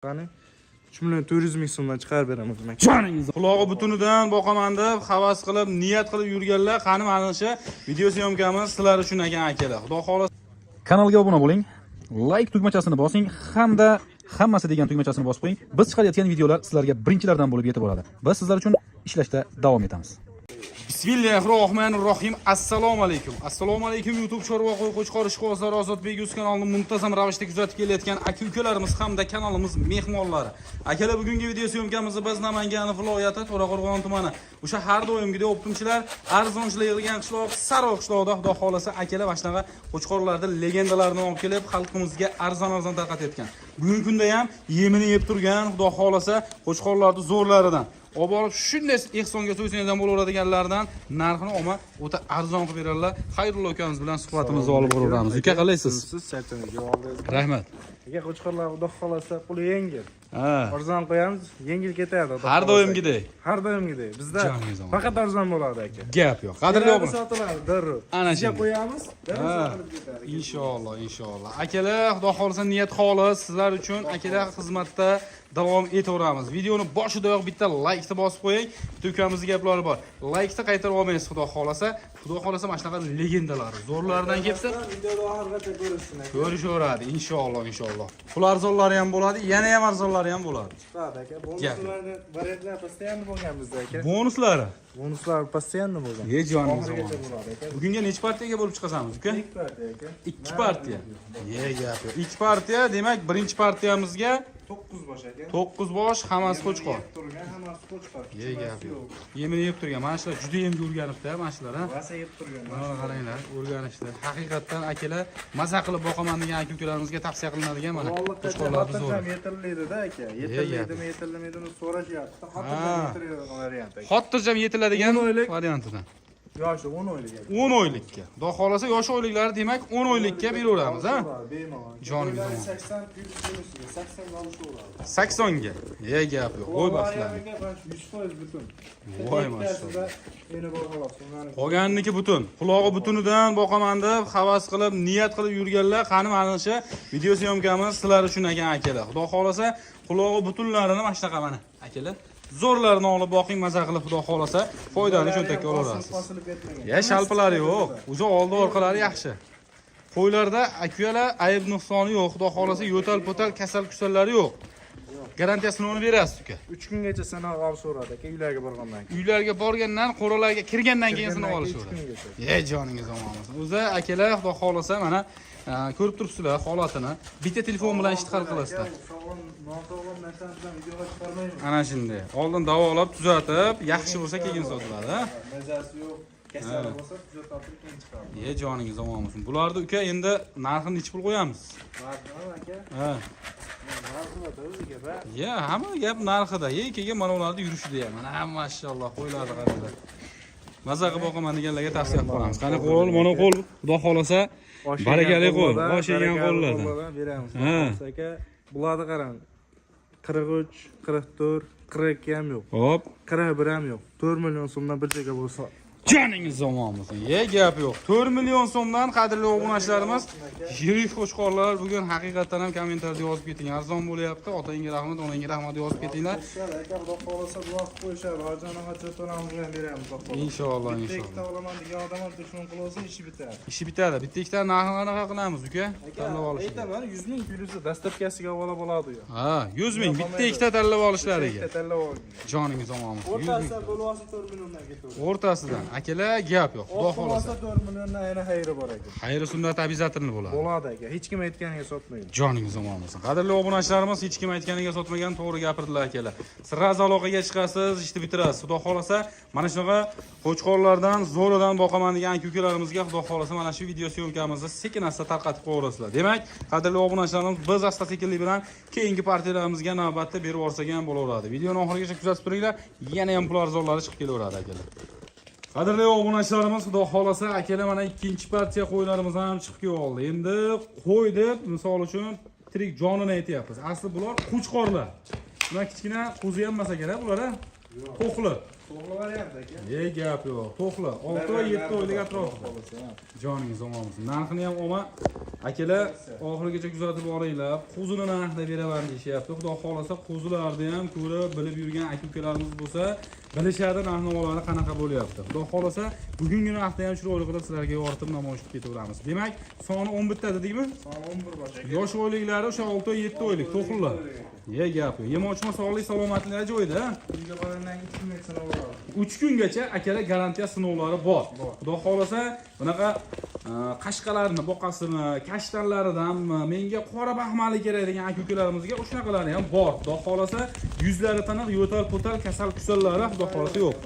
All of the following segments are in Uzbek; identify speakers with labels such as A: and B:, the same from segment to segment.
A: Qani 3 million 400 ming so'mdan chiqarib beraman demak.
B: Joningiz qulog'i butunidan boqaman deb havas qilib, niyat qilib yurganlar, qani mana shu video съёмка miz sizlar uchun ekan, akalar. Xudo xohlasa,
C: Kanalga obuna bo'ling, like tugmachasini bosing hamda hammasi degan tugmachasini bosib qo'ying. Biz chiqarayotgan videolar sizlarga birinchilardan bo'lib yetib boradi. Biz sizlar uchun ishlashda davom etamiz.
B: Bismillahirrohmanirrohim. Assalomu alaykum. Assalomu alaykum, YouTube Chorva qo'y qo'chqor ishqibozlari, Ozodbek Yuz kanalini muntazam ravishda kuzatib kelayotgan aka ukalarimiz hamda kanalimiz mehmonlari. Akalar, bugungi video съёмка mizni biz Namangan viloyati To'raqo'rg'on tumani o'sha har doimgidek оптом chilar, arzonchilar yig'ilgan qishloq Saroy qishlog'ida, xudo xolasa, akalar, mana shunaqa qo'chqorlarni legendalarini olib kelib, xalqimizga arzon-arzon tarqatayotgan. Bugungi kunda ham yemini yeb turgan, xudo xolasa, qo'chqorlarni zo'rlaridan olib borib shunday ehsonga so'ysangiz ham bo'laveradiganlardan narxini olma o'ta arzon qilib beradilar. Xayrullo ukamiz bilan suhbatimizni olib boraveramiz. Uka, qalaysiz?
A: Siz charchamang, oldingiz.
B: Rahmat.
A: Aka, qo'chqorlar, xudo xolasa, puli yengil.
B: Ha.
A: Arzon qo'yamiz, yengil ketadi, xudo
B: Har
A: xolasa.
B: doimgidek.
A: Har doimgidek. Bizda
B: Joningiz omon.
A: faqat arzon bo'ladi, aka.
B: Gap yo'q. Qadrli
A: Keladi,
B: obuna.
A: sotiladi darrov.
B: Ana
A: Sizga
B: shunday.
A: qo'yamiz, darrov
B: Ha.
A: sotilib ketadi.
B: Inshaalloh, inshaalloh. Akalar, xudo xohlasa, niyat xolis sizlar uchun, akalar, xizmatda davom etaveramiz. Videoni boshidayoq bitta laykni bosib qo'ying. Bitta ukamizni gaplari bor. Laykni qaytarib olmaysiz, xudo xohlasa. Xudo xohlasa, mana shunaqa legendalar, zo'rlaridan kelsa
A: Videoda oxirigacha ko'rishsin, aka.
B: ko'rishaveradi, inshaalloh, inshaalloh. Pul arzonlari ham bo'ladi, yana ham arzonlari ham bo'ladi.
A: Chiqadi, aka.
B: Gap.
A: Bonuslar, variantlar постоянно bo'lgan bizda, aka.
B: Bonuslari.
A: Bonuslar постоянно bo'lgan.
B: Ye, joningiz
A: Oxirigacha
B: omon.
A: bo'ladi, aka.
B: Bugunga necha partiyaga bo'lib chiqasamiz, uka?
A: Ikki partiya, aka.
B: Ikki partiya. Ye, gap yo'q. Ikki partiya, demak, birinchi partiyamizga
A: 9 bosh, aka.
B: 9 bosh, hammasi qo'chqor.
A: Yeb turgan, hammasi qo'chqor.
B: Ye, gap yo'q. Yemini yeb turgan. Mana shular juda ham o'rganibdi, mana shular, ha.
A: Rosa yeb turgan.
B: Mana qaranglar, o'rganishdi. Haqiqatdan, akalar, maza qilib boqaman degan aka ukalarimizga tavsiya qilinadigan mana
A: Qo'chqorlar
B: qo'chqorlarni zo'ri.
A: xotirjam yetilmaydi-da, aka. Yetilmaydimi, yetilmaydimi so'rashyapti. Xotirjam yetiladigan variant, aka.
B: Xotirjam yetiladigan
A: 10 oylik.
B: variantidan.
A: Yoshi 10 oylik, aka.
B: 10 oylikka. Xudo xohlasa, yosh oyliklari, demak, 10 oylikka beraveramiz, ha?
A: Bemalol.
B: Joningiz omon.
A: 80 100 bonusiga 80 ga olishaveradi.
B: 80 ga. Ye, gap yo'q. Qo'y baslarni.
A: Aka, 100% butun.
B: Voy, mashalloh.
A: Eni bor, xolos. Ularni
B: Qolganiniki butun. Qulog'i butunidan boqaman deb havas qilib, niyat qilib yurganlar, qani mana shu video съёмка miz sizlar uchun ekan, akalar. Xudo xohlasa, qulog'i butunlarini mana shunaqa mana, akalar. Zo'rlarini olib boqing, maza qilib, xudo xohlasa, foydani cho'ntakka olaverasiz.
A: Bosilib ketmagan.
B: Ya, shalpilari yo'q. O'zi oldi orqalari yaxshi. Qo'ylarda, akalar, ayb nuqsoni yo'q. Xudo xohlasa, yo'tal po'tal, kasal kusallari yo'q. Garantiya sinovini berasiz, uka.
A: 3 kungacha sinov olishaveradi, aka, uylarga borgandan keyin.
B: Uylarga borgandan, qo'ralarga kirgandan keyin sinov
A: Kirgandan keyin
B: olishaveradi.
A: 3 kungacha.
B: Ye, joningiz omon bo'lsin. O'zi, akalar, xudo xohlasa, mana ko'rib turibsizlar holatini. Bitta telefon bilan ishni hal qilasizlar.
A: Sog'lom, nosog'lom narsani bilan videoga chiqarmaymiz.
B: Ana shunday. Oldin davolab, tuzatib, yaxshi bo'lsa keyin sotiladi, ha?
A: Mazasi yo'q, kasali bo'lsa tuzatib keyin chiqaradi.
B: Ye, joningiz omon bo'lsin. Bularni, uka, endi narxini nechi pul qo'yamiz?
A: Narxini, aka,
B: Ha.
A: narxida o'ziga ba.
B: Ya, hamma gap narxida. Ye, keyin mana ularni yurishida ham. Mana, mashalloh, qo'ylarni qaranglar. Maza qilib boqaman deganlarga tavsiya qilib qolamiz. Qani qo'l, mana qo'l, xudo xohlasa, barakali qo'l, osh yegan qo'llardan.
A: Beramiz.
B: Ha.
A: Aka, bularni qarang. 43, 44, 42 ham yo'q.
B: Hop.
A: 41 ham yo'q. 4 million so'mdan bir joyga bo'lsa.
B: Joningiz omon bo'lsin. Ye, gap yo'q. 4 million so'mdan, qadrli obunachilarimiz, yirik qo'chqorlar bugun haqiqatdan ham kommentariyada yozib keting. Arzon bo'lyapti. Otangga rahmat, onangga rahmat yozib ketinglar.
A: Aka, xudo xohlasa, duo qilib qo'yishadi. Hojani hojat bilan beramiz, xudo xohlasa.
B: Inshaalloh,
A: Bitta ikkita
B: inshaalloh.
A: olaman degan odam ham telefon qilib olsa, ishi bitadi.
B: Ishi bitadi. Bitta ikkita narxini qanaqa qilamiz, uka? Tanlab olish.
A: Aytaman, 100 ming plyusi доставка siga olib oladi u.
B: Ha, 100 ming bitta ikkita tanlab olishlariga.
A: Bitta tanlab olgan.
B: Joningiz omon bo'lsin. 100 ming.
A: O'rtasidan bo'lib olsa 4 milliondan ketaveradi.
B: O'rtasidan. Akalar, gap yo'q. Xudo
A: Oq
B: xohlasa.
A: olsa 4 milliondan yana xayri bor, aka.
B: Xayri sunnat обязательно bo'ladi.
A: Bo'ladi, aka. Hech kim aytganiga sotmaydi.
B: Joningiz omon bo'lsin. Qadrli obunachilarimiz, hech kim aytganiga sotmagan, to'g'ri gapirdilar, akalar. Сразу aloqaga chiqasiz, ishni bitirasiz. Xudo xohlasa, mana shunaqa qo'chqorlardan zo'ridan boqaman degan aka ukalarimizga, xudo xohlasa, mana shu video съёмка mizni sekin asta tarqatib qo'yaverasizlar. Demak, qadrli obunachilarimiz, biz asta sekinlik bilan keyingi partiyalarimizga navbatda berib yuborsak ham bo'laveradi. Videoni oxirigacha kuzatib turinglar, yana ham pul arzonlari chiqib kelaveradi, akalar. Qadrli obunachilarimiz, xudo xohlasa, akalar, mana ikkinchi partiya qo'ylarimiz ham chiqib keldi. Endi qo'y deb, misol uchun, tirik jonini aytyapmiz. Asli bular qo'chqorlar. Bular kichkina qo'zi ham emas ekan, bular, a? To'qli.
A: To'g'ri variant, aka.
B: E, gap yo'q. To'qli. 6 va 7 oylik atrofida. Joningiz omon bo'lsin. Narxini ham olma. Akalar, oxirigacha kuzatib boringlar. Qo'zini narxida beraman deyishyapti. Xudo xohlasa qo'zilarni ham ko'rib, bilib yurgan aka ukalarimiz bo'lsa, bilishadi narx navolari qanaqa bo'lyapti. Xudo xohlasa bugungi narxda ham chiroyli qilib sizlarga yoritib namoyish qilib ketaveramiz. Demak, soni 11 ta dedikmi?
A: Soni 11 bosh aka.
B: Yosh oyliklari o'sha 6 oy, 7 oylik to'qillar. Ye gap yo'q. Yemochma sog'lik salomatlik joyida.
A: Uyga borgandan keyin 3 kungacha sinov bo'ladi.
B: 3 kungacha akalar garantiya sinovlari bor. Xudo xohlasa bunaqa qashqalarni boqasini, kashtanlaridanmi, menga qora baxmali kerak degan aka ukalarimizga o'shanaqalari ham bor. Xudo xohlasa yuzlari tiniq, yo'tal po'tal, kasal kusallari xudo xohlasa yo'q.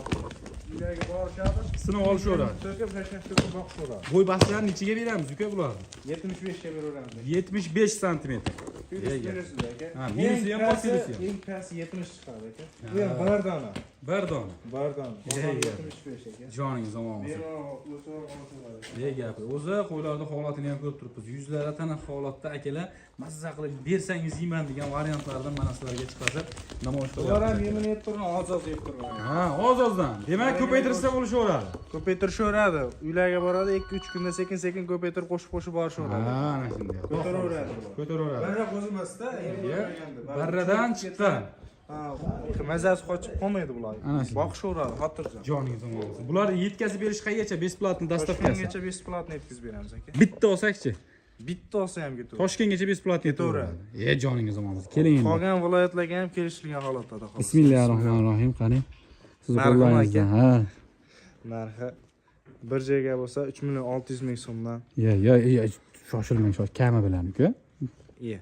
A: Uylarga borishadi.
B: Sinov olishaveradi.
A: To'kib, tashlab to'kib boqishaveradi.
B: Bo'y bastlarni nechiga beramiz uka bularni?
A: 75 ga beraveramiz.
B: 75 santimetr.
A: Plyus
B: Ega.
A: minusida aka.
B: Ha, minusi ham bor,
A: Eng pasti-
B: plusi ham.
A: Eng pasti 70 chiqadi aka. Bu ham bir dona.
B: Bir dona.
A: Bir dona.
B: Ega.
A: 75 aka.
B: Joningiz omon bo'lsin.
A: Bemalol o'sib olsalar.
B: Ne gap? O'zi qo'ylarni holatini ham ko'rib turibmiz. Yuzlari tiniq holatda akalar, mazza qilib bersangiz yeyman degan variantlardan mana sizlarga chiqazib namoyish
A: Ular ham
B: qilyapmiz.
A: yemini yeb turgan, oz-oz yeb turgan.
B: Ha, oz-ozdan. Demak, ko'paytirsa bo'lishaveradi.
A: Ko'paytirishaveradi. Uylarga boradi, 2-3 kunda sekin-sekin ko'paytirib qo'shib-qo'shib borishaveradi.
B: Ha, ana shunday.
A: Ko'taraveradi.
B: Ko'taraveradi.
A: Barra qo'zi emasda,
B: Iya. Barradan chiqqan.
A: Ha, mazasi qochib qolmaydi bular.
B: Ana shunday.
A: Boqishaveradi, xotirjam.
B: Joningiz omon bo'lsin. Bular yetkazib berish qayergacha? Бесплатно доставка si.
A: Toshkentgacha бесплатно yetkazib beramiz aka.
B: Bitta olsakchi?
A: Bitta olsa ham ketaveradi.
B: Toshkentgacha бесплатно
A: Ketaveradi.
B: E, joningiz omon bo'lsin. Keling endi.
A: Qolgan viloyatlarga ham kelishilgan holatda xolos.
B: Bismillahirrohmanirrohim. Qani. Siz
A: Narxi
B: qo'llaringizda.
A: aka?
B: Ha.
A: Narxi bir joyga bo'lsa 3 million 600 ming so'mdan.
B: Ya, ya, ya, shoshilmang, shosh kami bilan uka.
A: Iya.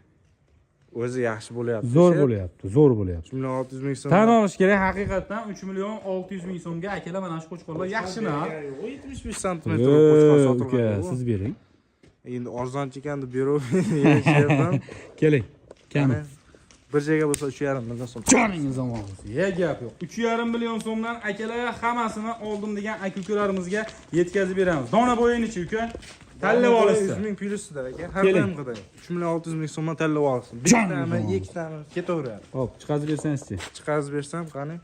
A: O'zi yaxshi bo'lyapti.
B: Zo'r bo'lyapti, zo'r bo'lyapti.
A: 3 million 600 ming so'm.
B: Tan olish kerak, haqiqatdan 3 million 600 ming so'mga akalar mana shu qo'chqorlar yaxshi narx.
A: 75 santimetr qo'chqor
B: Uka,
A: sotilgan.
B: siz bering.
A: Endi arzonchi ekan deb beravermayapman.
B: Keling. Kami.
A: Bir joyga bo'lsa 3,5 million so'm.
B: Joningiz omon bo'lsin. Ye gap yo'q. 3,5 million so'mdan akalar hammasini oldim degan aka ukalarimizga yetkazib beramiz. Dona bo'yinichi uka? Tanlab olishsin.
A: 100 ming plyusida aka. Har
B: Keling.
A: doimgiday. 3 million 600 ming so'mdan tanlab olsin.
B: Joningiz
A: Bittami,
B: omon.
A: ikkitami ketaveradi.
B: Hop, chiqazib bersangizchi.
A: Chiqarib bersam, qani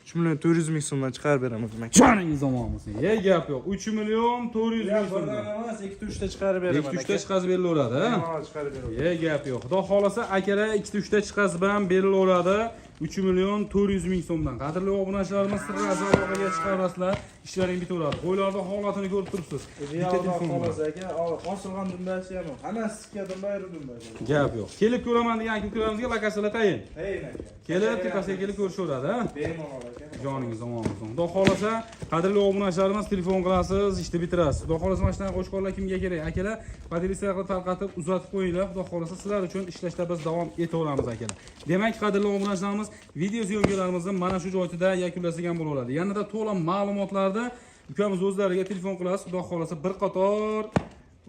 A: 3 million 400 ming so'mdan chiqarib beraman aka.
B: Joningiz omon bo'lsin. Ye gap yo'q. 3 million 400 ming so'mdan.
A: emas, 2 3 ta chiqarib beraman.
B: 2 3 ta chiqazib berilaveradi, ha?
A: Bemalol chiqarib beraman.
B: Ye gap yo'q. Xudo xohlasa akalar 2 3 ta chiqazib ham berilaveradi. 3 million 400 ming so'mdan. Qadrli obunachilarimiz, sirli aloqaga chiqarasizlar, ishlaring bitaveradi. Qo'ylarni holatini ko'rib turibsiz. Bitta telefon bor.
A: Xolos aka, osilgan dumbasi ham yo'q. Hammasi tikka dumba, ayri dumba.
B: Gap yo'q. Kelib ko'raman degan aka ukalarimizga lokatsiyalar tayin.
A: Hey aka.
B: Kelib tepasiga kelib ko'rishaveradi, ha?
A: Bemalol aka.
B: Joningiz omon bo'lsin. Xudo xohlasa, qadrli obunachilarimiz, telefon qilasiz, ishni bitirasiz. Xudo xohlasa mana shunaqa qo'chqorlar kimga kerak? Akalar, поделиться qilib tarqatib, uzatib qo'yinglar. Xudo xohlasa sizlar uchun ishlashda biz davom etaveramiz akalar. Demak, qadrli obunachilarimiz, video syomkalarimizni mana shu joyda yakunlasak ham bo'laveradi. Yanada to'la ma'lumotlarni ukamiz o'zlariga telefon qilasiz. Xudo xohlasa bir qator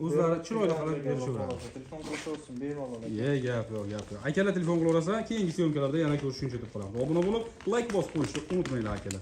B: o'zlari chiroyli qilib berishaveradi.
A: Telefon qilishaversin, bemalol aka.
B: Ye, gap yo'q, gap yo'q. Akalar telefon qilaversa, keyingi syomkalarda yana ko'rishguncha deb qolamiz. Obuna bo'lib, like bosib qo'yishni unutmanglar akalar.